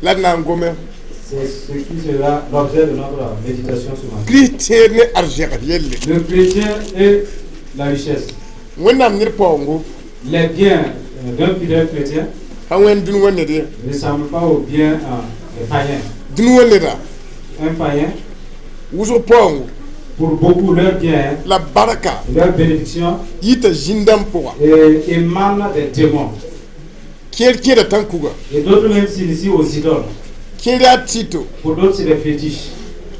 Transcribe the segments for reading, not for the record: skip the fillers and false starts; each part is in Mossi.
La d na n gome. C'est ce qui sera l'objet de notre méditation ce matin. Kirist tẽed ne arzɛgd yelle. Le chrétien et la richesse. Wẽnnaam ned paoongo Les biens d'un fidèle chrétien pa wẽnd dũni wã ned ye. Ne ressemblent pas aux biens des païens. Dũni wã neda Un païen, wʋsg paoongo pour beaucoup, leurs biens, la barka leur bénédiction yita zĩn-dãmb pʋga. Émanent des démons. Kẽer kẽeda tãn-kuga. Et d'autres même s'initient aux idoles. Kẽer yaa tɩto. Pour d'autres, c'est des fétiches.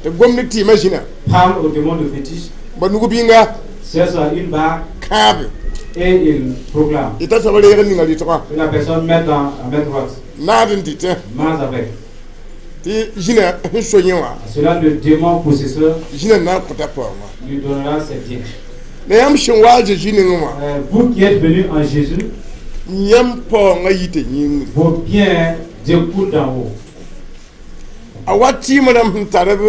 Tɩ gomd tɩɩmã zĩna. Parle aux démons de fétiches, ba nug bĩnga cherche une barre kãabe et il proclame. Tɩ t'a soab reeg n ninga rɩtgã. Que la personne met dans la main droite, naad n dɩtẽ mange avec. Tɩ zĩna sẽn so yẽ wã À cela, le démon possesseur zĩna na n kõta paoongã. Lui donnera ses biens. La yãmb sẽn wa a Zeezi nengẽ wã Vous qui êtes venus en Jésus, yãmb paoongã yita yĩngri. Vos biens découlent d'en haut. A wa tɩɩmã rãmb sẽn tar b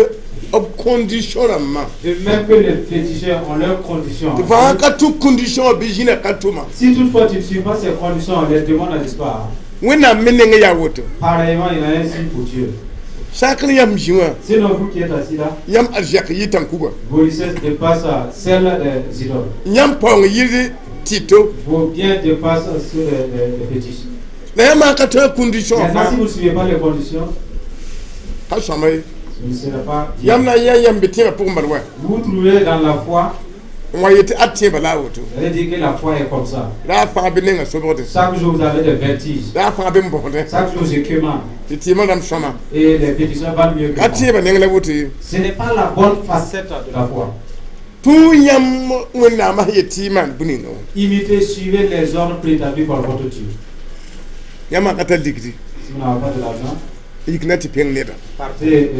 b condition rãmbã. De même que les féticheurs ont leurs conditions. Tɩ fãa ka tʋ condition wã bɩ zĩna ka tʋma. Si toutefois tu ne suis pas ces conditions, les démons n'agissent pas. Wẽnnaam me nengẽ yaa woto. Pareillement, il en est ainsi pour Dieu. Sã n yãmb zĩ wã Sinon, vous qui êtes assis là, yãmb arzɛk yɩ tãn-kuga. Vos richesses dépassent celles des idoles. Yãmb paoong yɩl tɩto. Vos biens dépassent ceux des fétiches. La yãmb maan ka tõe condition Maintenant, fãa si vous ne suivez pas les conditions, ka sõama ye. Ce ne sera pas bien. Yãmb na n yã yãmb be tẽebã pʋgẽ bal wa. Vous vous trouvez dans la foi, n wa yetɩ ad tẽebã la a woto. Vous allez dire que la foi est comme ça. Ra fãa be nengã sobgdẽ. Chaque jour, vous avez des vertiges. Ra fãa be n bõsdẽ. Chaque jour, je quémande. Tɩ tɩɩmã rãmb sõma. Et les féticheurs valent mieux que Ka moi. Tẽebã neng la woto ye. Ce n'est pas la bonne facette de la foi. Tũ yãmb Wẽnnaamã sẽn yet tɩ y maan bũ-ninga wã. Imitez, suivez les ordres préétablis par votre Dieu. Yãmb ka tar ligdi Si vous n'avez pas de l'argent, yik na tɩ pẽng neda. Partez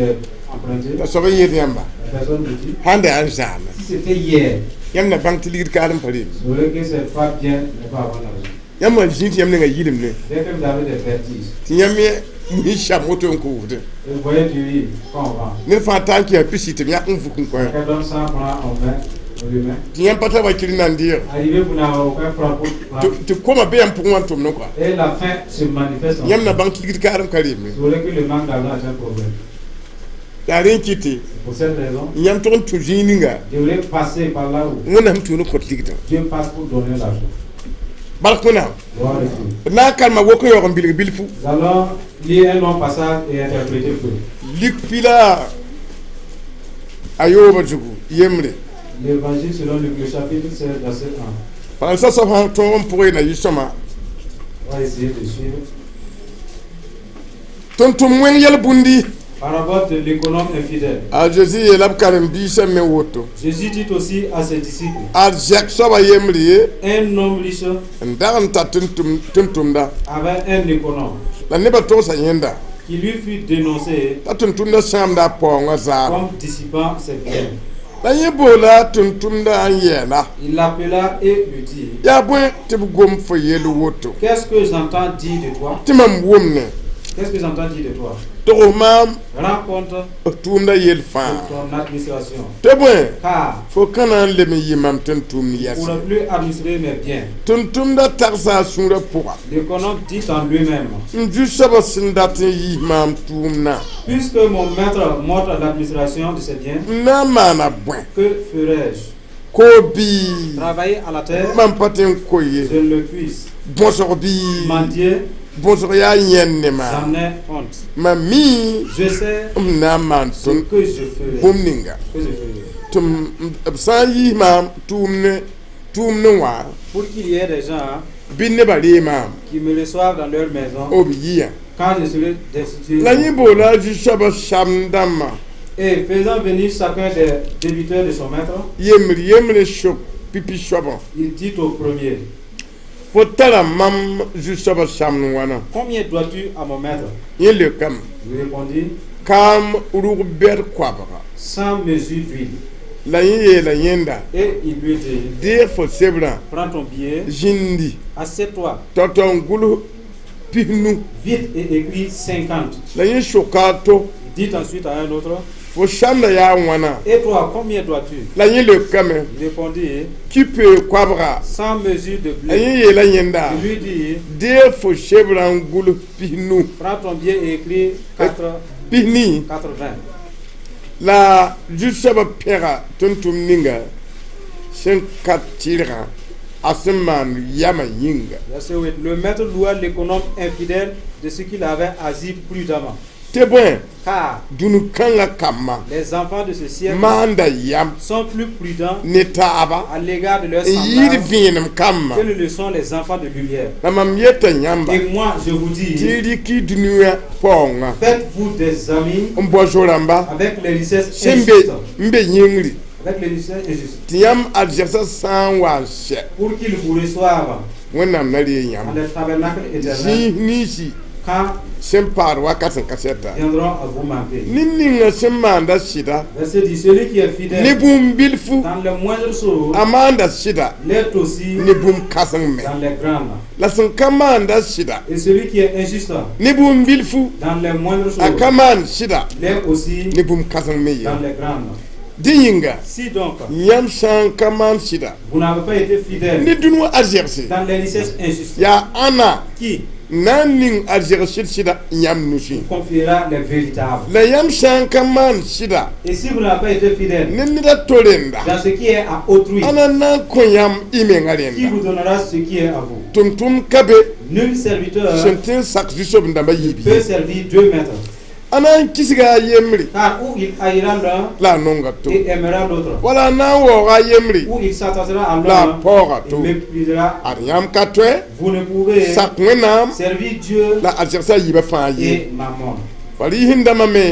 emprunter. T'a soab n yet yãmba La personne vous dit, sãn da yaa n zaame si c'était hier, yãmb na bãng tɩ ligd kaad n pa reem. Vous saurez que c'est pas bien ne pas avoir l'argent. Yãmb wã zĩ tɩ yãmb nenga yɩlemde Dès que vous avez des vertiges, tɩ yãmb mis sam woto n kʋʋsdẽ. Et vous voyez du riz quand on vend. Ned fãa taa n kɩsa pisi tɩ b yãk n vuk n kõ. Quelqu'un donne 100 francs, on met, on lui met. Tɩ yãmb pa tar wakir n na n deeg. Arrivé, vous n'avez aucun franc pour prendre. Tɩ koma be yãmb pʋgẽ wã n tʋmdẽ kɔa. Et la faim se manifeste en Yãmb na vous. Bãng tɩ ligd kaad n ka reeme. Vous saurez que le manque d'argent est un problème. Yaa rẽ n kɩtɩ C'est pour cette raison, yãmb tʋg n tũ zĩig ninga vous devrez passer par là où Wẽnnaam tũud n kõt ligdã. Dieu passe pour donner l'argent. Bark Wẽnnaam. Gloire à Dieu. D na n karema wok n yaoog n bilg bilfu. Nous allons lire un long passage et interpréter peu. Lik pila a yoobã zugu yembre. L'évangile selon Luc, le chapitre 16, verset 1. Pãn-sa soab sãn tõog n pʋgẽ na yɩ sõma. On va essayer de suivre. Tʋm-tʋm wẽng yɛl-bũndi. Parabole de l'économe infidèle. A Zeezi yeela b karen-biisã me woto. Jésus dit aussi à ses disciples, Arzɛk soaba yembre ye un homme riche n dag n tar tʋm-tʋmda avait un économe la nebã togsa yẽnda qui lui fut dénoncé t'a tʋm-tʋmdã sãamda a paoongã zaara. Comme dissipant ses biens. La yẽ boola tʋm-tʋmdã n yɛɛla. Il l'appela et lui dit, yaa bõe tɩ b gom fo yel woto? Qu'est-ce que j'entends dire de toi? Tɩ mam wʋmne. Qu'est-ce que j'entends dire de toi? Tog maam Rends compte tʋʋmdã yel de fãa. Ton administration. Tɩ bõe Car fo ka na n lem n yɩ mam tɩ n tʋʋmd tu ne yɛs. Pourras plus administrer mes biens. Tʋm-tʋmdã tagsa a sũurã pʋga. L'économe dit en lui-même, n zu-soabã sẽn dat n yiis maam tʋʋmdã puisque mon maître m'ôte l'administration de ses biens, n na n maana bõe? Que ferais-je? Koo bii Travailler à la terre, mam pa tɩ n ko ye. Je ne le puisse. Bõsg bii Mendier, bõsg yaa yẽnd ne maam. J'en ai honte. Mam mi Je sais m na n maan ce tõnd que je ferai. Bũmb ninga Que je ferai. Tɩ b sã n yiis maam tʋʋm ne tʋʋm ne wã Pour qu'il y ait des gens bɩ nebã ree maam qui me reçoivent dans leur maison b yiyã. Quand je serai destitué. La yẽ boola a zu-soabã samd dãmbã Et faisant venir chacun des débiteurs de son maître, yembr yembre sok pipi soabã. Il dit au premier, fo tara mam zu-soabã samd wãna? Combien dois-tu à mon maître? Yẽ leokame. Il répondit, kaam rug bɛd koabga. 100 mesures d'huile. La yẽ yeela yẽnda Et il lui dit, deeg fo sebrã prends ton billet, zĩndi assieds-toi tao-tao n gʋls pisnu. Vite et écris 50. La yẽ soka a to. Il Dit ensuite à un autre, Fo samda yaa wãna? Et toi, combien dois-tu? La yẽ leokame, Il répondit, kipe koabga. 100 mesures de A blé. yẽ yeela yẽnda, Il lui dit, deeg fo sebrã n gʋls 50. Prends ton billet et écris 4, Pisni. 80. La zu-soabã pẽga tʋm-tʋmd ninga sẽn ka tɩrgã a sẽn maan yamã yĩnga. Verset 8. Le maître loua l'économe infidèle de ce qu'il avait agi prudemment. Tɩ bõe, Car dũni-kãngã kambã les enfants de ce siècle maanda yam sont plus prudents ne taaba à l'égard de leurs n yɩɩd semblables vẽenem kambã. Que ne le sont les enfants de lumière. La mam yeta yãmba Et moi, je vous tɩ dis, rɩk dũniyã paoongã faites-vous des amis n bao zo-rãmba avec les richesses sẽn be injustes. N be yĩngri Avec les richesses injustes. Tɩ yãmb arzegsã sã n wa n sɛ Pour qu'ils vous reçoivent Wẽnnaam na ree dans yãmb les tabernacles éternels zĩis ninsi quand sẽn paad wakat n ka sɛta. Viendront à vous manquer. Ned ninga sẽn maanda sɩda Verset 10. Celui qui est ne fidèle bũmb bilfu dans les moindres choses a maanda sɩda l'est aussi ne bũmb kãseng me dans les grandes. La sẽn ka maanda sɩda Et celui qui est injuste ne bũmb bilfu dans les moindres a choses ka maan sɩda l'est aussi ne bũmb kãseng me ye. Dans les grandes. Dẽ yĩnga Si donc yãmb sã n ka maan sɩda vous n'avez pas été fidèle ne dũni wã arzegse dans les richesses injustes, yaa ãnna qui na n ning arzeg sɩd sɩda yãmb nusẽ? Confiera les véritables? La yãmb sã n ka maan sɩda Et si vous n'avez pas été fidèle ne ned a to rẽnda dans ce qui est à autrui, ãnna na n kõ yãmb y menga qui rẽnda? Vous donnera ce qui est à vous? Tʋm-tʋmd ka be Nul serviteur sẽn tõe n sak zu-soab-dãmbã yiib peut ye. Servir deux maîtres. A na n kisga a yembre Car ou il haïra l'un la a nonga to et aimera l'autre, wala a na n waooga a yembre ou il s'attachera à la a l'un paooga et to. Méprisera. Ad yãmb ka tõe Vous ne pouvez sak Wẽnnaam servir Dieu la arzegsã yiibã fãa ye. Et Mammon. Fariisẽ-dãmbã me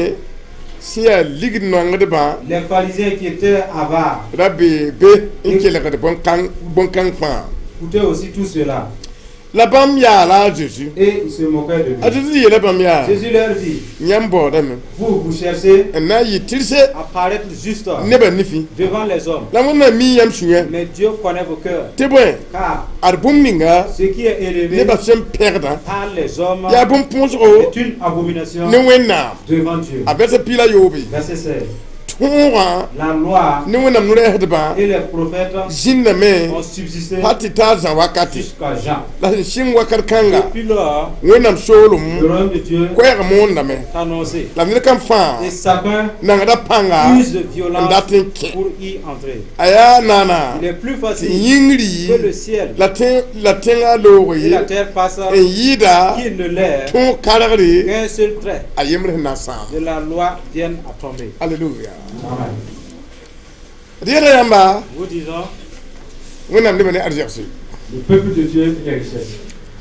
sẽn yaa ligd nongdbã Les pharisiens qui étaient avares ra bee be n kelgd bõn-kãng fãa. Écoutaient aussi tout cela La bãmb yaala a Zeezi. Et ils se moquaient de A lui. Zeezi yeela bãmb yaa Jésus leur dit, yãmb baoodame vous, vous cherchez n na n yɩ tɩrse à paraître juste nebã nifẽ devant les hommes, la Wẽnnaam mi yãmb sũyã mais Dieu connaît vos cœurs. Tɩ bõe Car ad bũmb ninga ce qui est élevé nebã sẽn pẽgdã par les hommes yaa bũmb põsgo est une abomination ne Wẽnnaam. Devant Dieu. A vɛrsa piig la yoobe Verset 16. Tõogã La loi ne Wẽnnaam no-rɛɛsdbã et les prophètes zĩndame ont subsisté pa tɩ taa zã wakate jusqu'à Jean. La sẽn sɩng wakat kãnga Depuis lors, Wẽnnaam soolem le royaume de Dieu koɛɛg moondame est annoncé. La ned kam fãa Et chacun nangda pãnga use de n violence dat n kẽ. Pour y entrer. A yaa naana Il est plus tɩ facile yĩngri que le ciel la tẽ la tẽngã loog et ye la terre passent n yɩɩda qu'il ne l'est tõog kargre qu'un seul trait a yembre sẽn na n sãam. De la loi vienne à tomber. Alleluya. Amen. D yeela yãmba Vous disons, Wẽnnaam nebã ne arzegse. Le peuple de Dieu et les richesses.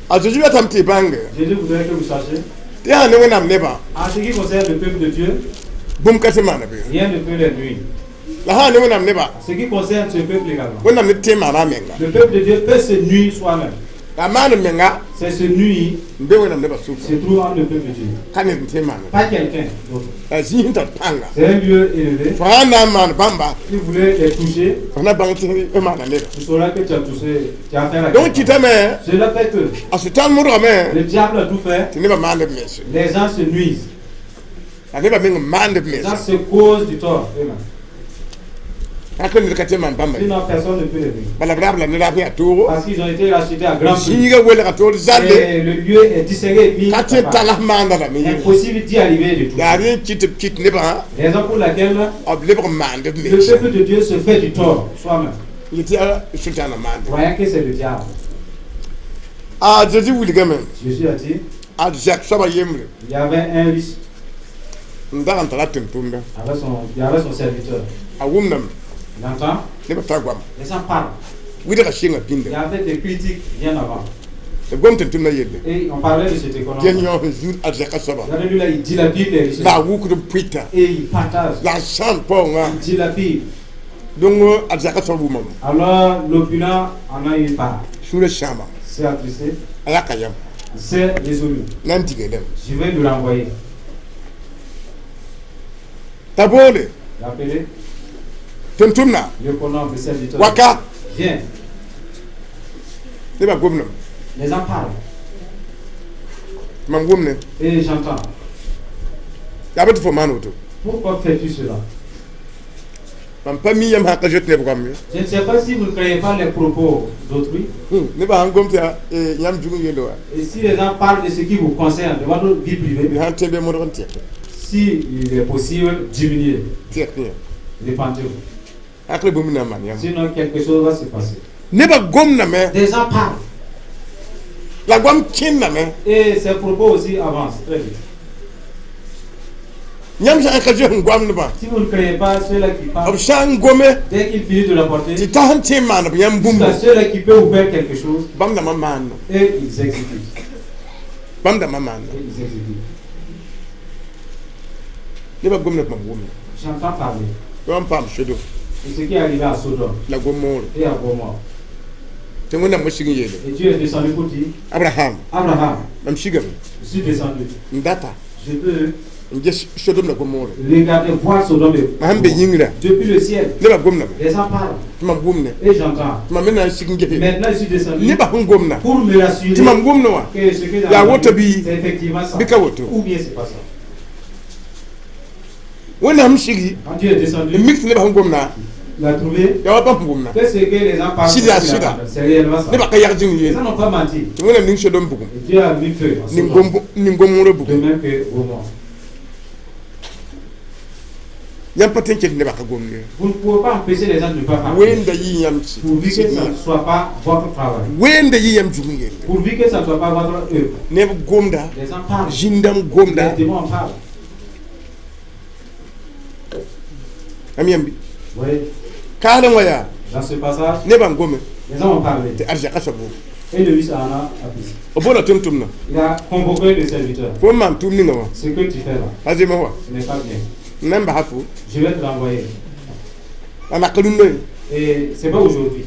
A Zeezi ratame tɩ y bãnge Jésus voudrait que vous sachiez, tɩ sã ne Wẽnnaam nebã en ce qui concerne le peuple de Dieu, bũmb ka tɩ maana be rien ne peut les nuire. La sã ne Wẽnnaam nebã En ce qui concerne ce peuple également, Wẽnnaam ne tẽ maana a menga. Le peuple de Dieu peut se nuire soi-même. La maan menga C'est se nuire n be Wẽnnaam nebã sʋka. Se trouve entre le peuple de Dieu. Ka ned n tẽ maana. Pas quelqu'un d'autre. La zĩig sẽn tar pãnga. C'est un lieu élevé. Fo sã n na n maan bãmba Si vous voulez les toucher, fo na bãng tɩ f maana neda. Tu sauras que tu as touché, tu as affaire à Donc quelqu'un. kɩtame Cela fait que a Sʋtãan modgame le diable a tout fait, tɩ nebã maand b mense. Les gens se nuisent. La nebã meng n maand b Les gens mense. se causent du tort eux-mêmes. Rãk ned ka tẽ maan bãmba ye. Sinon, personne ne peut les nuire. Bala b raab la ne raab yaa toogo. Parce qu'ils ont été rachetés à grand prix. Zĩiga welga toor zalle. Et le lieu est distingué et mis Ka à tẽ part. tala maanda lame ye. Impossible d'y arriver du tout. Yaa rẽ n kɩt tɩ b kɩt nebã Raison pour laquelle b lebg n maand b le mense. Peuple de Dieu se fait du tort soi-même, Yetɩ yaa Sʋtãanã maande. Croyant que c'est le diable. A Zeezi wilgame Jésus a dit, a zɛk soaba yembre il y avait un riche n dag n tara tʋm-tʋmda. Avec son, il y avait son serviteur. A wʋmdame Il entend, nebã tar goama. Les gens parlent. Wɩdgã sɩnga Il y pĩnda. Avait des critiques bien avant. B gom tʋm-tʋmdã yelle. Et on parlait de cet économe. Ges yõ sẽn zuud arzɛka soaba. Regardez lui là, il dilapide les richesses. La a wukd b pʋɩta. Et il partage. La a sãam paoongã. Il dilapide. Donc arzɛka soab wʋmame. Alors l'opulent en a eu part. Sũurã sãama. S'est attristé, A yaka yam. Il s'est résolu. Na n diga lame. Je vais lui renvoyer. T'a boole Il a appelé tʋm-tʋmdã l'économe, le serviteur. Waka. Viens. Nebã gomdame. Les gens parlent. Mam wʋmne. Et j'entends. Yaa bɩ tɩ fo maan woto? Pourquoi fais-tu cela? Mam pa mi yãmb sã n ka zoet neb goam ye. Je ne sais pas si vous ne croyez pas les propos d'autrui. Nebã sãn gom tɩ yaa yãmb zug n yelle wa, Et si les gens parlent de ce qui vous concerne, de votre vie privée, b sã n tõe bɩ modg n tɩk. si il est possible, diminuez. Tɩk yã. Répandez-vous. Hakl bũmb na n maan yãmb. Sinon, quelque chose va se passer. Nebã gomdame. Des gens parlent. La goam kẽndame. Et ces propos aussi avancent très vite. Yãmb sã n ka zoes n goamdbã, Si vous ne croyez pas ceux-là qui parlent, b sã n gome dès qu'ils finissent de rapporter, tɩ ta sẽn tẽ n maan b yãmb bũmb, jusqu'à ceux-là qui peuvent vous faire quelque chose, bãmb dãmbã maanda. Et ils exécutent. Bãmb dãmbã maanda. Et ils exécutent. Nebã gomda tɩ mam wʋmda. J'entends parler Yõ n paam Sodom de ce qui est arrivé à Sodome la Gomore. Et à Gomorrhe. Tɩ Wẽnnaam sig n yeele: Et Dieu est descendu pour dire: Abraham, Abraham, mam sigame. Je suis descendu. N data Je peux n ges Sodom la Gomore. regarder, voir Sodome et Mam sẽn be Gomorrhe. yĩngrã, Depuis le ciel, nebã gomdame. Les gens parlent Tɩ mam wʋmne. Et j'entends. Tɩ mam me na n sig n gese. Maintenant, je suis descendu Nebã sẽn gomda pour me rassurer tɩ mam wʋmne wã, que ce que j'ai yaa entendu, woto bɩ c'est effectivement ça. bɩ ka woto. Ou bien c'est pas ça. Wẽnnaam sigi Quand Dieu est descendu, n mik tɩ nebã sẽn gomda il a trouvé yaa wa bãmb sẽn wʋmna. Que ce que les gens parlent, Sida, c'est sida. c'est réellement ça. Nebã ka yag zĩng Les ye. gens n'ont pas menti. Tɩ Wẽnnaam ning Sodom bugum, Et Dieu a mis feu en ning Sodome, Gom- ning Gomorã de bugum. même que Gomorrhe. Yãmb pa tõe n kell nebã ka gomd ye. Vous ne pouvez pas empêcher les gens de ne pas parler. Wẽnda yɩ yãmb Pourvu que ça ne soit pas votre travail. Wẽnda yɩ yãmb zug n yelle. Pourvu que ça ne soit pas votre œuvre. Neb gomda, Les gens parlent. zĩndãmb gomda. Les démons parlent. Am yãmb bɩ? Oui. Kaalẽ wã yaa Dans ce passage, nebã n gome les gens ont parlé. tɩ arzɛka soab Et le huit en a appris. b boola tʋm-tʋmdã. Il a convoqué le serviteur. Fo n maan tʋʋm ninga wã, Ce que tu fais là, pa zemg wa, ce n'est pas bien. n na n basa fo. Je vais te l'envoyer. La nak rũndã ye. Et c'est pas aujourd'hui.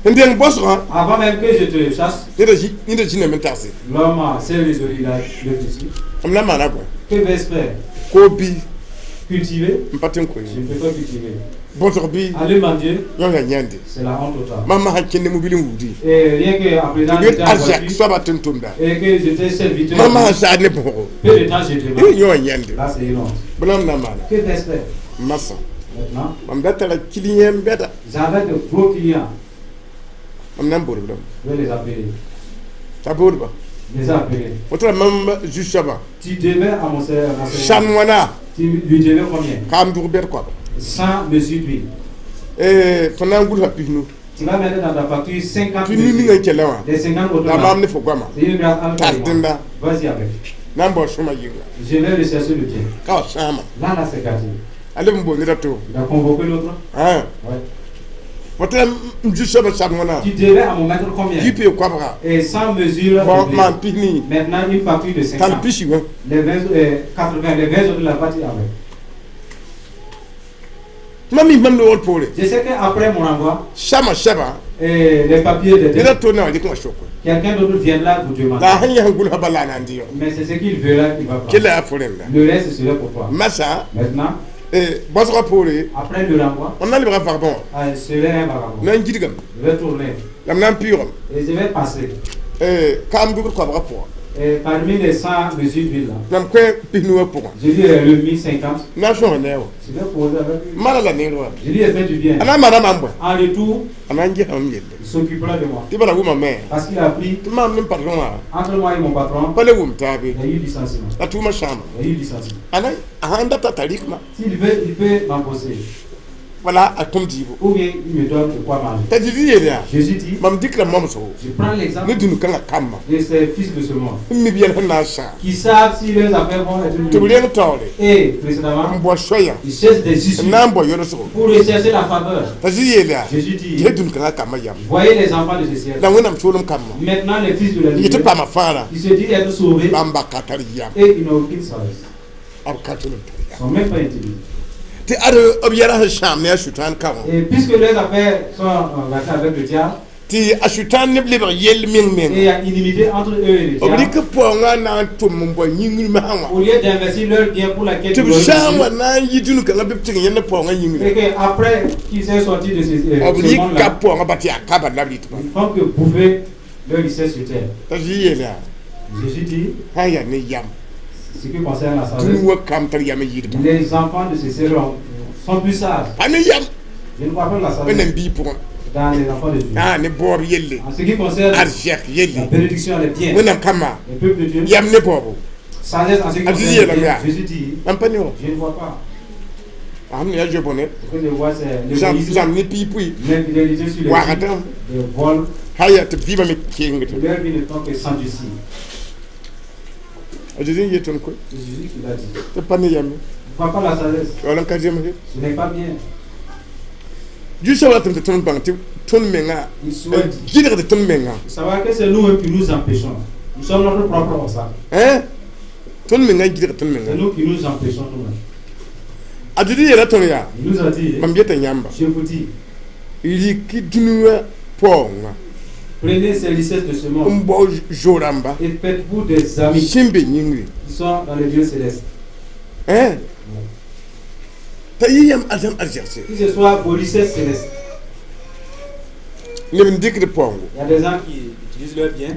N deng bosgã, Avant même que je te chasse, neda zĩ neda zĩname n tagse. L'homme s'est résolu, il a réfléchi. M na n maana bõe? Que vais-je faire? Koob bɩ? Cultiver? N pa tõe n koe. Je ne peux pas cultiver. Bõsg bɩ? Aller mendier, Yõ yaa yãnde. C'est la honte totale. Mam ma sãn kẽnd ne mobil n wugdi, Et rien que à présent, tɩ j'étais yet en arzɛk voiture soaba tʋm-tʋmda, et que j'étais serviteur. mam ma sãn saad ne bõsgo, Peu de temps, je demande. yõ yaa yãnde. Là, c'est une honte. Bõe la m na n maana? Que vais-je faire? Masã, Maintenant, mam da tara client bɛda. J'avais de gros clients. Mam na n boodb lame. Je vais les appeler. T'a boodba. Je les ai appelés. Fo tara mam zu-soabã Tu devais à mon seigneur. sãn wãna. Tu lui devais combien? Kaam dʋg bɛd koaba. 100 mesures d'huile. Fo na n gʋlsa 50. Tu vas mettre dans ta facture 50 Tɩ nu mesures. ninga n kella wã, Les 50 autres la là. maam ne fo goama. C'est une grâce entre Tar toi et moi. dẽnda. Vas-y avec. Na n bao sõma yɩnga. Je vais rechercher le bien. Ka wa sãama. Là, là, c'est gâté. A leb n bool ned a to. Il a convoqué l'autre. Ouais. Fo tara m zu-soabã sãn wãna, Tu devais à mon maître combien? pipe koabga. Et 100 mesures Bõ de blé. maan 40. Maintenant, une facture de Tall 50. pisi wã. Les 20, 80, les 20 autres, la partie avec. Mam mi mam noor poore. Je sais qu'après mon renvoi, Sãma sɛba, et les papiers de ned a to na wã dɩk wã sokwe. Quelqu'un d'autre viendra vous demander. La a sẽn yãs n gʋlsa bala a na n dɩ. Mais c'est ce qu'il verra qu'il va prendre. Kela yaa fo rẽnda. Le reste serait pour toi. Masã, Maintenant, bõsgã poore, après le renvoi, mam na lebga vagabõ wã. Je serai un vagabond. Na n gidgame. Je vais tourner La m na n pɩʋʋgame. Et je vais passer. Kaam dʋgd koabgã pʋgã. Et parmi les 100 mesures d'huile là, Mam kõ 50 wã pʋgã. Je lui ai remis 50. Na n sõsa ne a wã. Je vais poser avec lui. Mara la neer wã. Je lui ai fait du bien. A na n maana maam bõe? En retour, A na n gesame m yelle. Il s'occupera de moi. Tɩ bala wʋma me. Parce qu'il a pris Tɩ maam ne m patron wã, entre moi et mon patron, pa le wʋm taabe. il y a eu licenciement. La tʋʋmã sãama. Il y a eu licenciement. A na a sãn data t'a rɩkma, S'il veut, il peut m'embaucher. wala a tõm diibo. Ou bien il me donne de quoi manger. T'a Zezi yeel yaa, Jésus dit, mam dɩkra momsgo je prends l'exemple ne dũni-kãngã kambã de ces fils de ce monde n mi b yɛl sẽn na n sãam, qui savent si leurs affaires vont être tɩ b mieux. reng taoore Et précédemment, n bao soayã ils cherchent des issues n na n bao yolsgo. Pour rechercher la faveur. T'a Zezi yeel yaa, Jésus dit, ges dũni-kãngã kambã yam. Voyez les enfants de ce siècle. La Wẽnnaam soolem kambã Maintenant, les fils de la yɩ tɩ lumière, paama fãara, ils se disent être sauvés bãmb ba ka tar yam. Et ils n'ont aucune sagesse. B ka tʋlem tar Ils yam. ne sont même pas intelligents. Tɩ ad b yɛla sẽn sãam ne a Sʋtãan ka wã, Et puisque leurs affaires sont engagées avec le diable, tɩ a Sʋtãan neb lebg yell meng et il menga, y a inimité entre eux et le b diable, rɩk paoongã na n tʋm n bao yĩngr masã wã, au lieu d'investir leur bien pour laquelle tɩ b ils ont sã n wa reçu, na n yi dũni-kãngã bɩ b tɩg yẽnd paoongã yĩngrã, et qu'après qu'ils soient sortis de b ce rɩka monde-là, paoongã ba tɩ yaa kaba la b rɩtba. ils font que bouffer leur richesse sur terre. T'a Zezi yeela, Jésus dit, sã n yaa ne yam, Ce qui concerne la sagesse, Dũni wã kam tar yam n yɩɩdba. Les enfants de ce siècle sont plus sages. Pa ne yam Je ne vois pas la Wẽnnaam sagesse biig pʋgẽ. Dans les enfants de Dieu. Ah, ne baoob yelle. En ce qui concerne Arzɛk la yelle. Bénédiction, les biens, Wẽnnaam kamba le peuple de Dieu, yam ne baoobo. Sagesse en ce qui Ah, concerne Jésus, les il a biens, mis. Jésus dit, Mam pa ne wã. Je ne vois pas. Sẽn yaa zoe-bõne. Ce que je vois, c'est l'égoïsme, Zãmb ne piig-pʋɩ. L'infidélité sur les Wagadã. Des vols, Haya tɩ b vɩɩmã me kengd. Leur vie ne font que s'endurcir. A Zezi n yet tõnd koe. C'est Jésus qui l'a dit. Tɩ pa ne yam. Je ne vois pas la sagesse. Yaool n ka zemse. Ce n'est pas bien. Zu-soabã ratame tɩ tõnd bãng tɩ tõnd menga Il souhaite gɩlgd tõnd menga. Savoir que c'est nous-mêmes qui nous empêchons. Nous sommes notre propre obstacle. Hein? Tõnd menga n gɩlgd tõnd C'est menga. Nous qui nous empêchons nous-mêmes. A Zezi yeela tõnd yaa. Il nous a dit, Mam yeta yãmba. Je vous dis, Rɩk dũni wã paoongã. Prenez ces richesses de ce monde N bao zo-rãmba. Et faites-vous des amis Sẽn be yĩngri. Qui sont dans les lieux célestes. Hein? T'a yɩ yãmb arzãn arzɛgse. Que ce soit vos richesses célestes. Neb n dɩkd paoongo. Il y a des gens qui utilisent leurs biens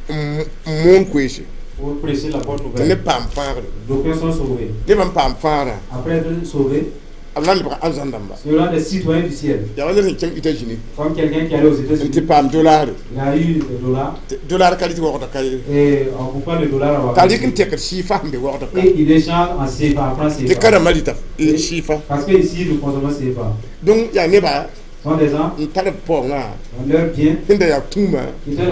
N moon koeese. Pour prêcher la bonne Tɩ nouvelle. neb paam fãagre. D'aucuns sont sauvés. Neb n paam fãagrã. Après être sauvés, B na n lebga arzãn dãmba. Seront des citoyens du ciel. Yaa wa ned sẽn kẽng États-Unis. Comme quelqu'un qui allait aux N tɩ États-Unis, paam dolare. Il a eu des dollars Dollar ka rɩt waoogdã ka ye. Et on vous parle de dollars à T'a rɩk n tekd sɩɩfa sẽn be waoogdã ka. Et il échange en CFA, en francs Tɩ CFA. ka rãmbã rɩta sɩɩfa. Parce que ici, nous consommons CFA. Donc yaa nebã Ce sont des gens n tar b paoongã ont leur bien, sẽn da yaa kũumã qui sont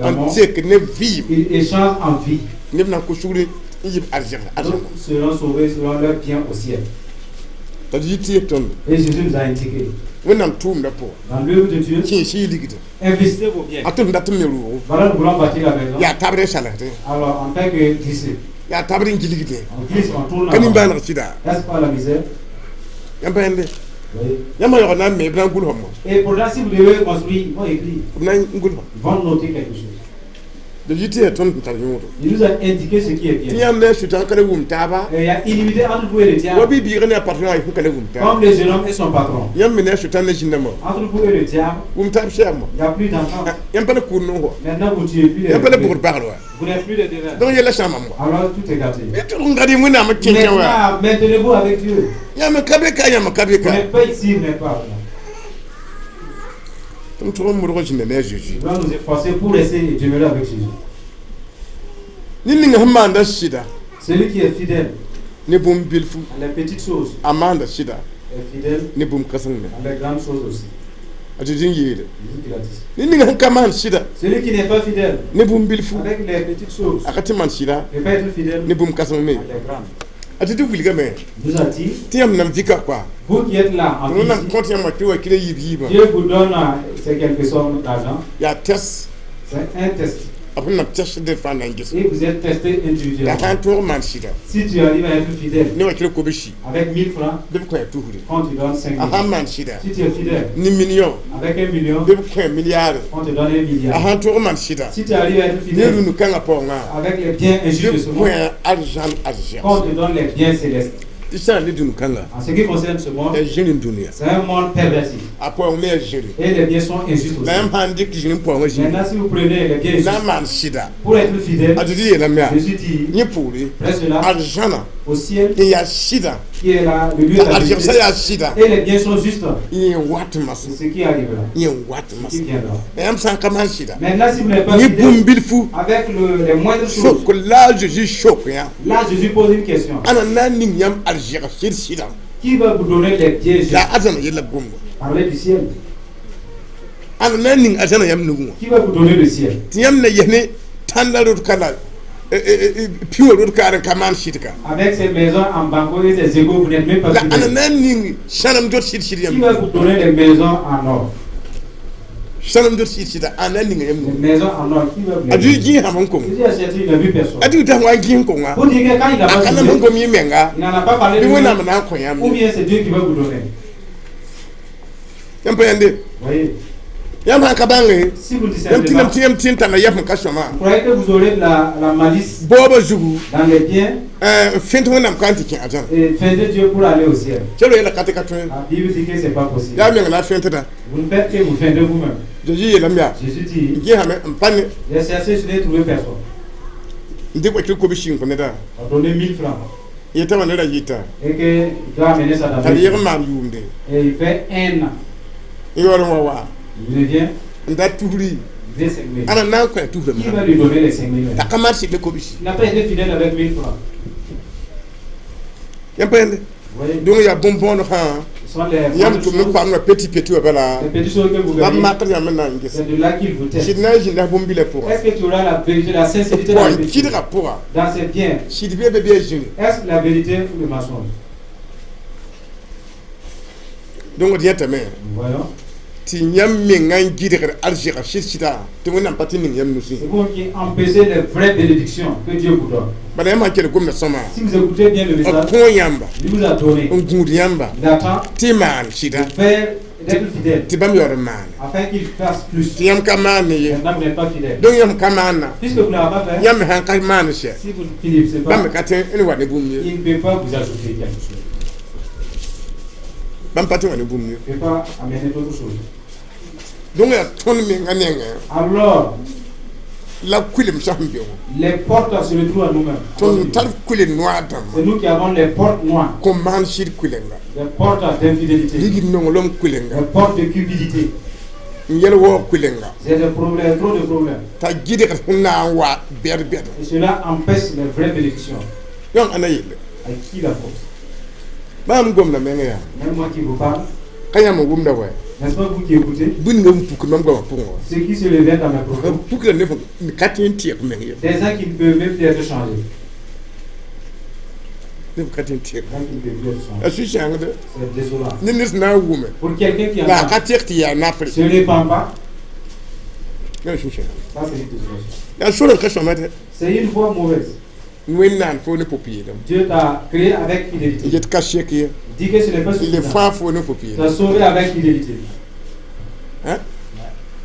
la n mort, tek ne vɩɩm. Ils échangent en vie. Neb na n kos sugr n yɩ arzɛg arzãna. D'autres seront sauvés selon leur bien au ciel. T'a yɩ tɩ yet tõndo. Et Jésus nous a indiqué, Wẽnnaam tʋʋmdã pʋgã. Dans l'œuvre de Dieu, Kẽes y ligd. Investissez vos biens. A tɩ m dat n me rʋʋgo. Voilà, nous voulons bâtir la maison. Yaa tabr n salsdẽ. Alors, en fait que glisser, Yaa tabr n gilgdẽ. On glisse, on tourne. Ka En rond. nin-bãaneg sɩda. N'est-ce pas la misère? Yãmb pa yẽnde. Oui. Yãmb yaoog na n me b na n gʋls fãmba. Et pourtant, si vous devez construire, ils vont écrire. B na n gʋls fãmba. Ils vont noter quelque chose. D yɩ tɩ yaa tõnd sẽn tar yõodo. Il nous a indiqué ce qui est Tɩ bien. yãmb ne a sʋtã ka le wʋm taaba. Et il y a inimité entre vous et le Wa diable. bi-biigã ne a patron a sẽn ka le wʋm taaba. Comme le jeune homme et son patron. Yãmb me ne a sʋtã ne zĩndãmbã. Entre vous et le diable, Wʋm taab sɛɛmba. il n'y a plus d'entente. Yãmb pa le kʋʋd no wa. Maintenant, vous tuez plus les Yãmb pa le bébés. bʋgd bagl wa. Vous n'êtes plus des devins. Donc yɛla sãamam wa. Alors, tout est gâté. Y tʋg n gad Wẽnnaam n kẽnkẽ wa. Maintenant, maintenez-vous avec Dieu. Yãmb ka be ka yãmb ka be Vous ka. n'êtes pas ici, vous n'êtes pas là. Tõnd tʋg n modg zĩnda ne a Zeezi. Nous allons nous efforcer pour rester et demeurer avec Jésus. Ned ning sẽn maanda sɩda Celui qui est fidèle ne bũmb bilfu à les petites choses a maanda sɩda est fidèle ne bũmb kãseng me. à les grandes choses aussi. A Zezi n yeele. Jésus qui l'a dit. Ned ning sẽn ka maan sɩda Celui qui n'est pas fidèle ne bũmb bilfu avec les petites choses a ka tɩ maan sɩda ne peut pas être fidèle ne bũmb kãseng me. à les grandes. A Zezi wilgame Il nous a dit, tɩ yãmb nan vika koa. Vous qui êtes là en Tɩ Wẽnnaam vie, kõt yãmb tɩ wa kɩla yiib yiibã. Dieu vous donne ces quelques sommes d'argent. Yaa test. C'est un test. B sẽn na test fãa na n ges. Et vous êtes testé La individuellement. sã n tõog maan sɩda Si tu arrives à être fidèle ne wa kɩla kob-si avec 1000 francs, bɩ b kõ tusre. On te donne 5 A sã n 000. maan sɩda Si tu es fidèle ne million avec 1 million, bɩ b kõ milliard. On te donne un A milliard. sã n tõog maan sɩda Si tu arrives à être ne fidèle rũnu kãngã paoongã avec les biens injustes bɩ de ce b monde, kõ arzãn arzɛg. on te donne les biens célestes. Tɩ sã n ne dũni kãnga En ce qui concerne ce monde, yaa zĩr n dũniyã. C'est un monde perverti. A paoong me yaa zĩri. Et les biens sont injustes aussi. La yãmb sã n dɩk zĩr n paoongã zĩri Maintenant, si vous prenez les biens na injustes n maan sɩda pour être fidèle, a Zezi yeelame yaa Jésus dit, yẽ poore près cela, arzãna au ciel, n yaa sɩda qui est là, le lieu de la la arzɛgsã vérité, yaa sɩda et les biens sont justes, yẽ wat masã. C'est ce qui arrivera, Yẽ wat ce masã. qui viendra. La yãmb sã n ka maan sɩda Maintenant, si vous n'êtes pas yẽ fidèle, bũmb bilfu avec les moindres choses, sok la Zeezi sok yã. Là, Jésus pose une question. Ãnna na n ning yãmb arzɛg sɩd sɩdã. Qui va vous donner les biens justes? La arzãna yella gombo. Parlez du ciel. Ãnna na n ning arzãna yãmb nugẽ wã Qui va vous donner le ciel? tɩ yãmb na yes ne tãnda rod ka la piwã rod ka n ka maan sɩd ka. Avec ces maisons en banco et ces égaux, vous n'êtes même pas La ãnna fidèle. na n ning sãnem dot sɩd sɩd Qui yãmb va vous donner les maisons en or? Sãnem dot sɩd sɩda ãnna n ninga yãmb Les nugẽ. maisons en or, qui va vous les A Zezi donner? gĩisame n kõ. Jésus a cherché, il n'a vu personne. A tɩ tɩ wa n gĩs n kõnga Vous dites que quand il n'a a pas ka nam sẽn trouvé, gom yẽ menga il n'en a pas parlé bɩ de lui, Wẽnnaam na n kõ yãmb. Ou bien c'est Dieu qui va vous donner. Yãmb pa yãnde. Voyez, Yãmb sã n ka bãnge si vous ne yãmb discernez tɩ pas, nam tɩ yãmb tɩ n tanga yɛf n ka sõma vous croyez que vous aurez de la malice baoobã zugu dans les biens n fẽnt Wẽnnaam ka n tɩ kẽ arzãna. Et faites Dieu pour aller au ciel. Selo yɛla ka tɩ ka tõe. La Bible dit que c'est pas possible. Yaa meng la a fẽntda. Vous ne faites que vous faites de vous-même. Zeezi yeelame yaa Jésus dit, gĩsame n pa ne. J'ai cherché, je n'ai trouvé personne. N dɩk wakil kob-si n kõ neda. On donnait 1000 francs. Yetã wã neda yɩta. Et qu'il doit amener ça dans T'a yeg n maan yʋʋmde. Et il fait un an. N yaool n wa wa. Il revient, N da tusri. Il fait 5000. Ãna na n kõ a tusrã. Qui va lui donner les 5000? T'a ka maan sɩd ne kob-si. Il n'a pas été fidèle avec 1000 francs. Yãmb pa yẽnde. Vous voyez, Donc yaa bõn-bõoneg sã. Ce sont les Yãmb bonnes tʋm n choses, paam wã petit petit wã bala. Les petites choses que vous La gagnez, makr yãmb n na n ges. C'est de là qu'il vous teste. Sɩd na n zĩnda bõn-bilã pʋga. Est-ce que tu auras la vérité, la sincérité dans Pʋgã le petit, kɩdgã pʋga. Dans ses biens? Sɩd bɩ be bɩ a zĩri. Est-ce la vérité ou le mensonge? Donc d yẽtame Nous voyons. Tɩ yãmb menga n gɩdgd arzɩga sɩd-sɩda tɩ Wẽnnaam pa tɩ ning yãmb nusẽ. C'est vous qui empêchez les vraies bénédictions que Dieu vous donne. Bala yãmb sã n kell gomda sõma. Si vous écoutez bien le B message, kõ yãmba. Il vous a donné. N gũud yãmba. Il attend Tɩ y maan sɩda. De faire, d'être fidèle, Tɩ bãmb yaool n maana. Afin qu'il fasse plus. Tɩ yãmb ka maan ne ye. Maintenant, vous n'êtes pas fidèle. Donc yãmb ka maana. Puisque vous n'avez pas fait, Yãmb me sãn ka maan sɛ. Si vous ne finissez pas, Bãmb me ka tõe n wa ne bũmb ye. Il ne peut pas vous ajouter quelque chose. Bãmb pa tɩ wa ne bũmb ye. Il ne peut pas amener d'autres choses. Donc yaa tõnd menga nengẽ. Alors, La kuilemsã sẽn be wã. Les portes se retrouvent à nous-mêmes. Tõnd tar kuile noaar dãmba. C'est nous qui avons les portes noires, Kõ maan sɩd kuilenga. Les portes d'infidélité, Ligd nonglem kuilenga. Les portes de cupidité. N yɛl waoog kuilenga. J'ai des problèmes, trop de problèmes. T'a gɩdgd sẽn na n wa bɛd-bɛd. Et cela empêche les vraies bénédictions. Yãmb ãnna yelle. À qui la faute? Bãmb gomda meng yaa. Même moi qui vous parle, Ka yãmb n wʋmda wa. N'est-ce pas vous qui écoutez? Bũmb ninga n puk mam goamã pʋgẽ wã. Ceux qui se levaient dans mes propos, B pukra neb n ka tõe n tɩɛg meng ye. Des gens qui ne peuvent même plus être changés. Neb ka tõe n tɩɛg. Des gens qui ne peuvent plus être A changés. sũ-sãoongde. C'est désolant. Ne ned sẽn na n wʋme. Pour quelqu'un qui La a entend, ka tɩɛg tɩ yaa nafre. Se répand pas, Yã sũ-sãoong. Ça c'est une désolation. Yaa sor n ka sõma dɛ. C'est une voie mauvaise. Wẽnnaam fo ne pʋ-peelem. Dieu t'a créé avec fidélité. Yet ka sek ye. Dis que ce n'est pas Le suffisant. fãa fo ne pʋ-peelem. Tu as sauvé avec fidélité.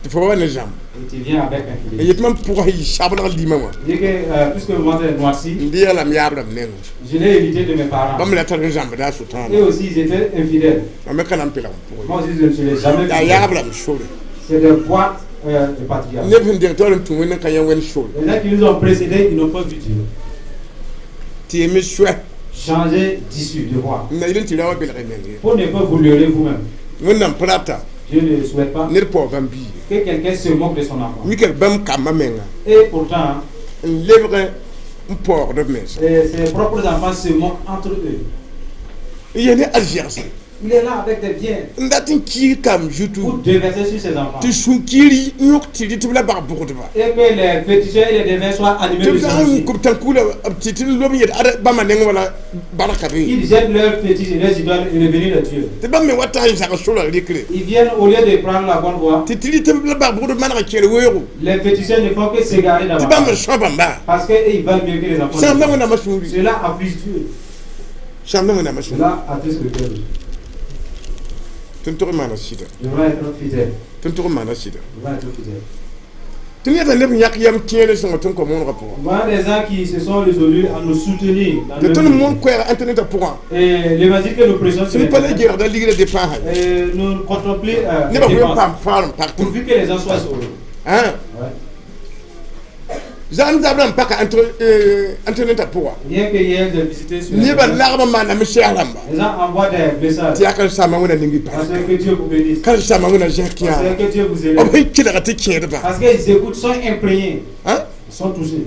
Tɩ fo wa ne zãmb. Et tu viens avec N infidélité. yet mam pʋgã yɩ sabl limã wã. Dis que, puisque le ventre est noirci, N deega m yaab-rãmb nengẽ. Je l'ai évité de mes parents. Bãmb la tar n zãmbda a sʋtãana. Eux aussi, ils étaient infidèles. Mam me ka na n pelg n pʋgẽ. Moi aussi, je ne serai jamais Yaa fidèle. yaab-rãmb sore. C'est des voies de patriarche. Neb sẽn deng taoor n tũ Wẽnd n ka yã Wẽnd sore. Les gens qui nous ont précédés, ils n'ont pas vu Dieu. Tɩ y me soɛ. Changer d'issue, de voie. N na yel n tɩ ra wa belg y meng ye. Pour ne pas vous leurrer vous-même. Wẽnnaam pa rata. Dieu ne souhaite pas Ned paoog bãmb biiga. Que quelqu'un se moque de son enfant. Mikl bãmb kambã menga. Et pourtant, N lebg n paoogd b mensa. Ses propres enfants se moquent entre eux. N yel ne arzɛgse. Il est là avec des biens N dat n kiig kamb zutu. Pour déverser sur ses enfants. Tɩ sũ-kiir yõk tɩ rɩ tɩ b la bag bʋgdba. Et que les féticheurs et les devins soient animés Tɩ de b sã n son kb tãn-kuula tɩ tɩ lob n yet ad bãmba neng wala barka be. Ils jettent leurs fétiches et leurs idoles et revenir de Dieu. Tɩ bãmb me wa tag n zag sorã rɩkre. Ils viennent, au lieu de prendre la bonne voie, Tɩ tɩ rɩ tɩ b la bag bʋgdb maneg kẽer weoogo. Les féticheurs ne font que s'égarer Tɩ bãmb n davantage. são bãmba. Parce qu'ils valent mieux que les enfants de Sãamda Dieu. Wẽnnaamã sũuri. Cela afflige Dieu. Sãamda Wẽnnaamã sũuri. Cela attriste le cœur de Dieu. Tõnd tog n maana sɩda. Nous devons être fidèles. Tõnd tog n maana sɩda. Nous devons être fidèles. Tɩ yẽta neb yãk yam kẽere sõngo tõnd kõ moonegã pʋgã. Voilà des gens qui se sont résolus à nous soutenir dans Tɩ leur tõnd vie. moon koɛɛg internet pʋgã. Et l'évangile que nous prêchons sur Sẽn pa la Internet, geregda ligrã dépensã. et nous contemplons les Nebã bõe n dépenses paam fãagr n pak pourvu que les gens soient sauvés. Ãn. Ouais. Zãam zabrã n paka internet pʋgã. Bien que hier j'ai visité sur Nebã Internet, lagm n maaname sɛg rãmba. Les gens envoient des messages. Tɩ yaa karen-saambã Wẽnna ning y Parce barka. que Dieu vous bénisse. Karen-saambã Wẽnna zẽk Parce yã. que Dieu vous B élève. sẽn kelga tɩ kẽedba. Parce qu'ils écoutent, sont imprégnés, Ãn? Ils sont touchés.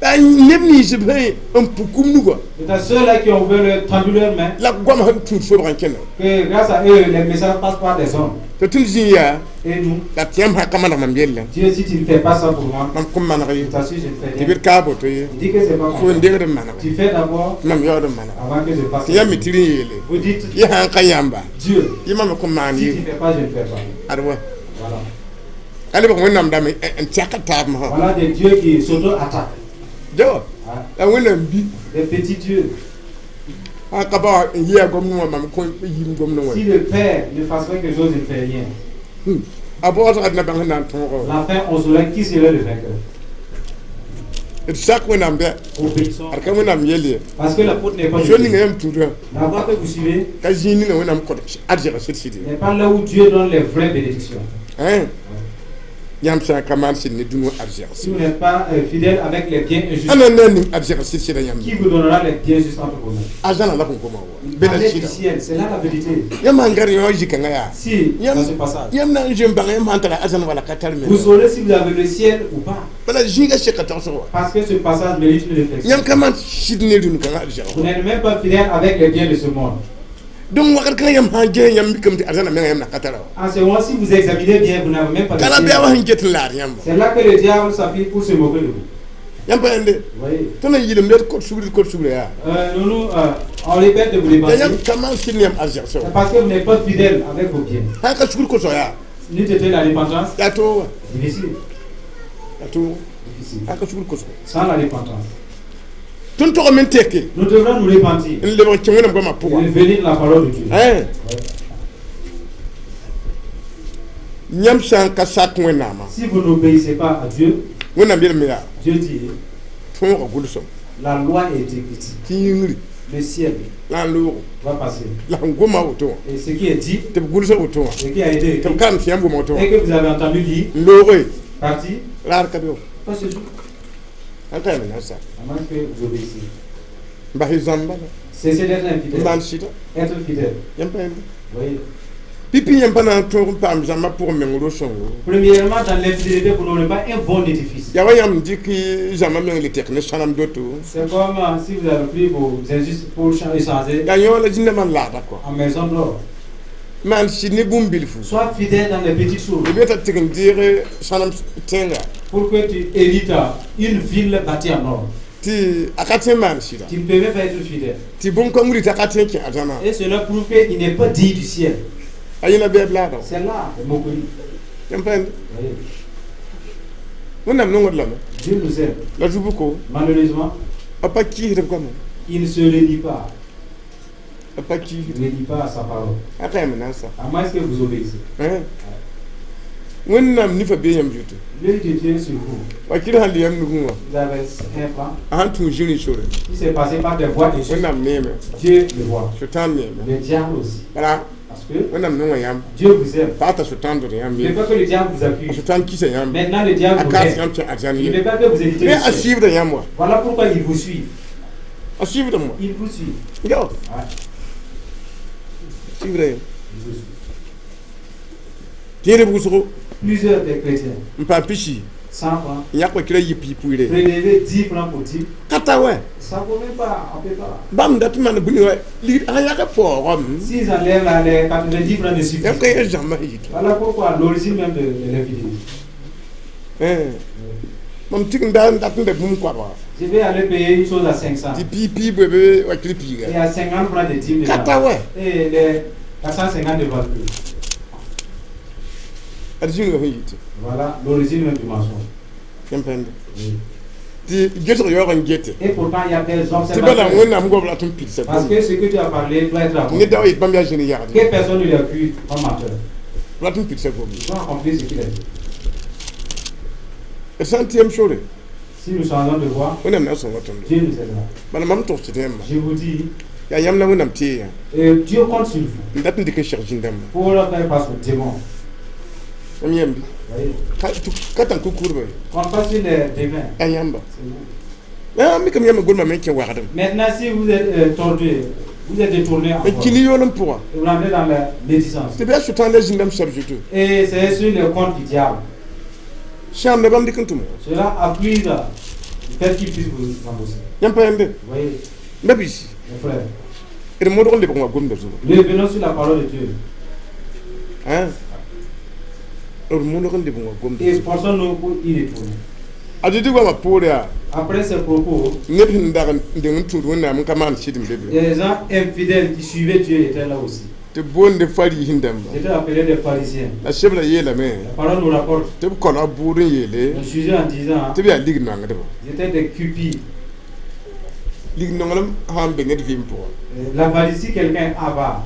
La neb nins b sẽn n puk kum nugã. C'est à ceux-là qui ont ouvert leur, tendu leur main La goam sẽn tũud sobg n kẽna. Que grâce à eux, les messages passent par des hommes. Tɩ tõnd zĩ yaa. Et nous, La tɩ yãmb sã ka maneg mam yella. Dieu, si tu ne fais pas ça pour moi, Mam kõn maneg ye. je t'assure, je ne fais Tɩ rien. bɩ d ka boto ye. Il dit que c'est pas Fo n comme ça. degd n maneg. Tu fais d'abord Mam yaood n maneg. avant que je fasse. Tɩ yãmb me tɩ rẽ yeele. Vous dites, Yẽ sã n ka yãmba. Dieu, Yẽ mam me kõn maan si ye. tu ne fais pas, je ne fais pas. Ad wa. Voilà. Ka lebg Wẽnnaam dãmb n tɛk taab masã. Voilà des dieux qui s'auto-attaquent. Jawa. Hein? La Wẽnnaam bi. Des petits dieux. Sã n ka ba n yɩa gomdẽ wã mam kõ yim gomdẽ wã. Si le Père ne fasse pas quelque chose, il ne fait rien. A baoosga d na bãng sẽn na n tõoga À la fin, on saura qui serait le vainqueur. D sak Wẽnnaam bɛ. Obéissons. Ad ka Wẽnnaam yel ye. Parce que la faute n'est pas de So Dieu. ninga yãmb tũudã. La voie que vous suivez Ka zĩig ninga Wẽnnaam kõt arzɛga sɩd sɩd ye. N'est pas là où Dieu donne les vraies bénédictions. Hein? Yãmb sã n ka maan sɩd ne dũni wã Si arzɛgs vous n'êtes pas fidèle avec les biens injustes, ãnna n na n ning arzɛg sɩd-sɩdã yãmb? Qui vous donnera les biens justes entre vos mains? Arzãna la fõn goma wa Il be la parlait du sɩda. Ciel, c'est là la vérité. Yãmb sãn gãd yõ zĩ-kãngã yaa Si, dans ce passage, yãmb na n zoe n bãng yãmb sãn tara arzãn wala ka tar me. Vous saurez si vous avez le ciel ou pas. Bala zĩigã seka tagsg wa. Parce que ce passage mérite une réflexion. Yãmb ka maan sɩd ne rũn-kãngã arzɛg. Vous n'êtes même pas fidèle avec les biens de ce monde. Donc wakat kãngã yãmb sã n ges yãmb mikame tɩ arzãna menga yãmb na ka tara wa. En ce moment, si vous examinez bien, vous n'avez même pas le Kala ciel. bɩa wa sẽn get n laad yãmb. C'est là que le diable s'appuie pour se moquer de vous. Yãmb pa yẽnde. Vous voyez? Tõnd n yɩlem d kot sugr d kot sugra yaa. On répète de vous Ya dépenser. yãmb ka maan sɩd ne yãmb arzɛg C'est sã. parce que vous n'êtes pas fidèle avec vos biens. Sã n ka sugr kosg yaa. N'eût été la repentance, Yaa toog wa. Difficile. Yaa toog. Difficile. Sã n ka sugr kosg. Sans la repentance. Tõnd togame n teke. Nous devrons nous repentir N lebg n kẽ Wẽnnaam goamã et pʋga. Revenir de la parole de Dieu. Hein? Yãmb sã n ka sak Wẽnnaamã. Si vous n'obéissez pas à Dieu, Wẽnnaam yeelame yaa. Dieu dit, Tõogã gʋlsem. La loi est écrite. Tɩ yĩngri. Le ciel La n loogo. Va passer. La sẽn goma woto wã. Et ce qui est dit, Tɩ b gʋlsa woto wã. Ce qui a été Tɩ b écrit, karem tɩ yãmb goma woto wã. Et que vous avez entendu dire, N looge. Parti, Raar ka be wa. Pas ce jour. Sãn ka yam na n sak. À moins que vous obéissiez. N bas y zãmba la. Cessez d'être N infidèle. maan sɩda. Être fidèle. Yãmb pa yẽmbe. Vous voyez? Pipi yãmb pa na n tõog n paam zãmbã pʋgẽ meng ro-sõngo. Premièrement, dans l'infidélité, vous n'aurez pas un bon édifice. Yaa wa yãmb dɩk zãmbã meng le tɛk ne sãnem doto. C'est comme si vous avez pris vos injustes pour échanger Yaa yõ la zĩndãmbã n laada kɔ. En maison d'or. Maan sɩd ne bũmb bilfu. Sois fidèle dans les petites choses B beta tɩg n deeg sãnem tẽnga. Pour que tu hérites une ville bâtie en or. Tɩ a ka tõe n maan sɩda. Tu ne peux même pas être fidèle. Tɩ bõn-kãng t'a ka tõe n kẽ arzãnã. Et cela prouve qu'il n'est pas digne du ciel. A yẽla bɩ b laada. C'est là, le moquerie. Yãmb pa yẽnde. Vous voyez? Wẽnnaam nongd lame. Dieu nous aime. La zu-buko. Malheureusement, B pa kɩɩsd b goamã. Il ne se renie pas. B pa Il kɩɩsd. ne renie pas à sa parole. A ka yãmb na n sa. À moins que vous obéissiez. Wẽnnaam nifã bee yãmb zutu. L'œil de Dieu est sur vous. Wakɩr sãn le yãmb nugẽ wã. Vous avez un franc. A sãn tũ zĩri sore. Si c'est passé par des voies injustes, Wẽnnaam neeme. Dieu le voit. Sʋtãan neeme. Le diable aussi. Bala Parce que Wẽnnaam nonga yãmb. Dieu vous aime. Pa t'a sʋtãan dod yãmb Il ne ye. veut pas que le diable vous accuse. Sʋtãan kisa yãmb. Maintenant, le diable A vous kaas aime. yãmb kẽ arzãn Il ne ye. veut pas que vous héritiez Ne du a ciel. suivda yãmb wa. Voilà pourquoi il vous suit. A suivdame wa. Il vous suit. Ya. Ouais, Suivda yãmb. il vous suit. Tẽedb wʋsgo. Plusieurs des chrétiens, N paam pisi. 100 francs, N yãk wa kɩra yɩ piig-pʋɩɩre. prélevez 10 francs pour 10. Ka ta wɛ. Ça ne vaut même pas, on ne peut pas. Bãmb dat n maan bũni wa ligd sã yag paoogame. S'ils enlèvent là, les 90 francs ne suffisent. Yãmb ka yẽ zãmbã sẽn yɩt. Voilà pourquoi l'origine même de l'infidélité. Mam tɩg n da n dat n da bũmb koabga. Je vais aller payer une chose à 500. Tɩ piig piig bõe be wa kɩr piiga. Et à 50 francs de dîmes Ka ta dedans. wɛ. Et les 450 ne valent plus. Ad zĩnga sẽn yɩt. Voilà l'origine même du mensonge. Yãmb pa yẽmbe. Oui. Tɩ gesg yaoog n gete. Et pourtant, il y a des Tɩ bala observateurs. Wẽnnaam goam rat n pidsa. Parce que ce que tu as parlé doit être Ne accompli. da wa yet bãmb yaa zĩni yagd. Que personne ne l'accuse comme menteur. Rat n pidsa gomde. Il doit accomplir ce qu'il a dit. D sã n tɩ sore. Si nous changeons de voie, Wẽnnaam na n sõnga tõndo. Dieu nous aidera. Bala mam togsd yãmba. Je vous dis, Yaa yãmb la Wẽnnaam tee yã. Et Dieu compte sur vous N dat n dɩk n seg zĩn-dãmbã. Pour faire face aux démons. Yãmb yãmbi. Voyez? Ka tãn ku-kurba ye. Compte pas sur les devins. Yaa yãmba. C'est vous. Yaa mikame yãmba gomdã me n kẽ wagdem. Maintenant, si vous êtes tordu, vous êtes détourné N encore. kĩ ne yool n pʋga. Et vous l'emmenez dans la médisance. Tɩ bɩ a sʋtãan la zĩn-dãmb sab zutu. Et c'est sur le compte du diable. Sãamda bãmb dɩk n tʋmo. Cela appuie le fait qu'il puisse vous embaucher. Yãmb pa yãmbe. Vous voyez, M ba-biisi. Mes frères, D modg n lebg wã gomda zugu. Revenons sur la parole de Dieu. Ãn d modg n lebg wã gomda Et zugu. forçons-nous pour y retourner. A dɩdɩ goamã poore yaa. Après ces propos, Neb sẽn dag n deng n tũud Wẽnnaam n ka maan sɩd n be be. Les gens infidèles qui suivaient Dieu étaient là aussi. Tɩ b boonde fariisẽ dãmba. Ils étaient appelés des pharisiens. La sebra yeelame. La parole nous rapporte. Tɩ b kolg bʋʋd n yeele. On jugeait en disant, Tɩ b yaa lig-nongdba. Ils étaient des cupides. Lig-nonglem sã n be ned vɩɩm pʋga. L'avarice, si quelqu'un est avare,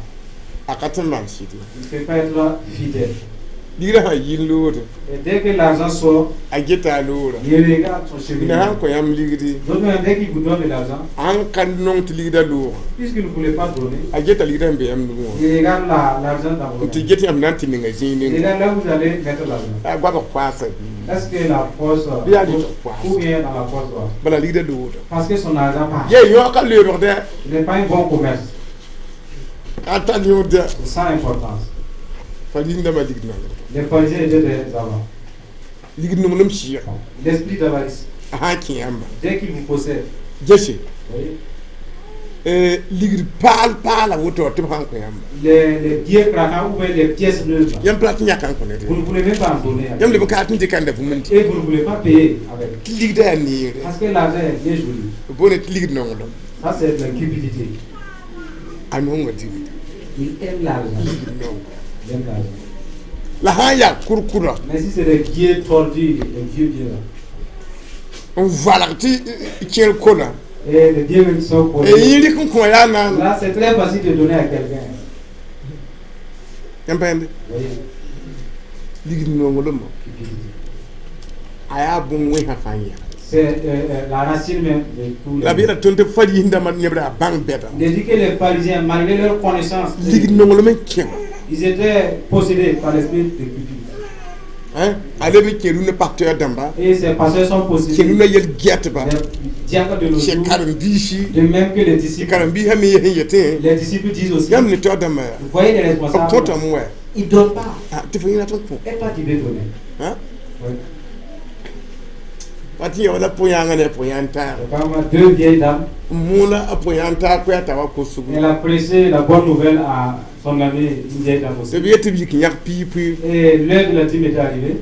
A ka tõe n maan sɩd ye. Il ne peut pas être fidèle. Ligrã sã yi n loode, Et dès que l'argent sort, a geta a loora. Il regarde son Na cheminement. sãn kõ yãmb ligdi, D'autres même, dès qu'il vous donne de l'argent, a sãn ka nong tɩ ligdã loogã, puisqu'il ne voulait pas donner, a geta ligdã n be yãmb nugẽ wã. Il regarde l'argent dans vos N tɩ mains. get yãmb na n tɩ ninga zĩig Et ninga. là, là, vous allez mettre l'argent. A goabg koaasa. Est-ce que la force Bien, gauche il ou bien dans la force droite? Bala ligdã looda. Parce que son argent part. Ye yõ ka leebgdɛ. Ce n'est pas un bon commerce. A tar yõod. C'est sans importance. Fariisẽ-dãmbã ligd nongd. Les pharisiens étaient des avares. Ligd nonglem sɩɩga. L'esprit d'avarice, A sã n kẽ yãmba, dès qu'il vous possède, gese, voyez, ligd paal paala woto tɩ b sãn kõ yãmba, les billets craquants ou bien les pièces neuves, là, yãmb pa rat n yãka n kõ ned. Vous ne voulez même pas en donner avec. Yãmb leb n ka tɩ n dɩka n da bũmb n dɩ. Et vous ne voulez pas payer avec. Tɩ ligdã yaa neere. Parce que l'argent est bien joli. B boone tɩ ligd nonglem. Ça, c'est de la cupidité. A nonga digd. Il aime l'argent. Ligd nongo. Il aime l'argent. La sã n yaa kur-kurã, Mais si c'est des billets tordus, des vieux billets là, n valg tɩ kẽer kola, et les billets même qui sont collés, yẽ rɩk n kõ yaa naana. Là, c'est très facile de donner à quelqu'un. Yãmb pa yẽnde? Vous voyez, Ligd nonglem, cupidité. A yaa bõn-wẽnsã fãa yɛgd. C'est la racine même de tous les. La b yeela tõnd tɩ fariisẽ-dãmbã neb raa bãng bɛda. Il dit que les pharisiens, malgré leur connaissance, Ligd nonglem n kẽ. Ils étaient possédés par l'esprit de cupidité. A leb n kẽ rũnã pasteur dãmba, Et ces pasteurs sont kẽ possédés. rũnã yel-gɛtba, Les diacres de nos kẽ jours, karen-biisi. de même que les Tɩ disciples. karen-biisã me yes n yetẽ, Les disciples disent aussi, yãmb ne taoor dãmbã yaa, vous voyez les b responsables, kõtame wɛ. Ils ne donnent pas. Tɩ fo yẽna tɩ n kõ. Et toi, tu veux donner. Oui. Pa tɩ yaoola pʋ-yãangã ne a pʋ-yãan taag. C'est comme deux vieilles dames. N mõola a pʋ-yãan taag koɛɛ t'a wa kosgo. Elle a prêché la bonne nouvelle à son amie, une vieille dame aussi. Tɩ b yet tɩ b yik n yãg piig pʋɩ. Et l'heure de la dîme était arrivée.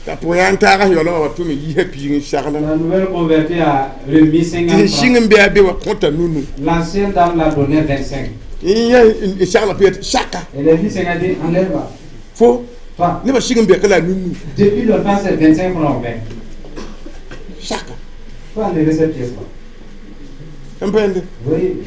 T'a pʋ-yãan taagã sẽn yaoolã wa tʋme yiisã piig n sagla. La nouvelle convertie a remis Tɩ 50 sẽn sɩng francs. n bɩ a be wa kõta nunu. L'ancienne dame l'a donné 25. Yẽ n sagla pʋ yet saka. Elle a dit 50, dit, enlève là. Fo Toi, nebã sɩng n bɛka la a nunu. Depuis longtemps, c'est 25 francs, mais Saka. Faut enlever cette pièce-là. N pa yẽnde? Oui.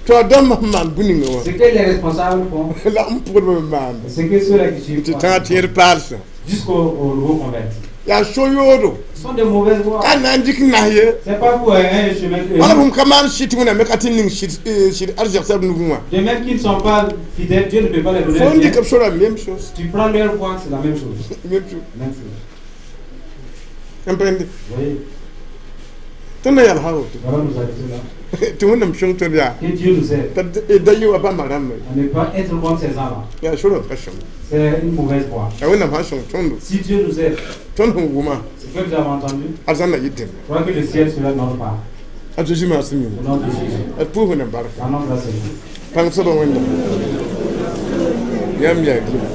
Tɩ a dãmb sẽn maan bũ-ninga wã, Ce que les responsables font, la n pʋgdbã me maanda. ce que ceux-là qui suivent Tɩ font, tãag tẽed paalsã. Jusqu'au au nouveau converti. Yaa so-yoodo. Ce sont des mauvaises voies. Ka na n dɩk nas ye. C'est pas pour un chemin que. Wala fõm ka maan sɩt Wẽnnaam me ka tɩ ning sɩd arzɛgsã b nugẽ wã. De même qu'ils ne sont pas fidèles, Dieu ne peut pas les donner Fo un n bien. dɩk b sorã, même chose. Tu prends leur voie, c'est la même chose. Même chose. Même chose. N pa yẽnde? Oui. Tõnd na yals a woto. Voilà, nous arrêter là. Tɩ Wẽnnaam sõng tõnd yaa. Que Dieu nous aide T'a da yɩ wa bãmba rãmbã. À ne pas être comme ces gens-là. Yaa sorã pa sõng. C'est une mauvaise voie. La Wẽnnaam sã n sõng tõndo, Si Dieu nous aide, tõnd sẽn wʋma, ce que nous avons entendu, arzãn yɩ dẽmbe. je crois que le ciel sera notre part. A Zeezi maasem Au nom de Jésus. yĩnga, d pʋʋs Wẽnnaam barka. Au nom de la Seigneur. Pãng soaba Wẽnnaam yãmb yaa gĩma.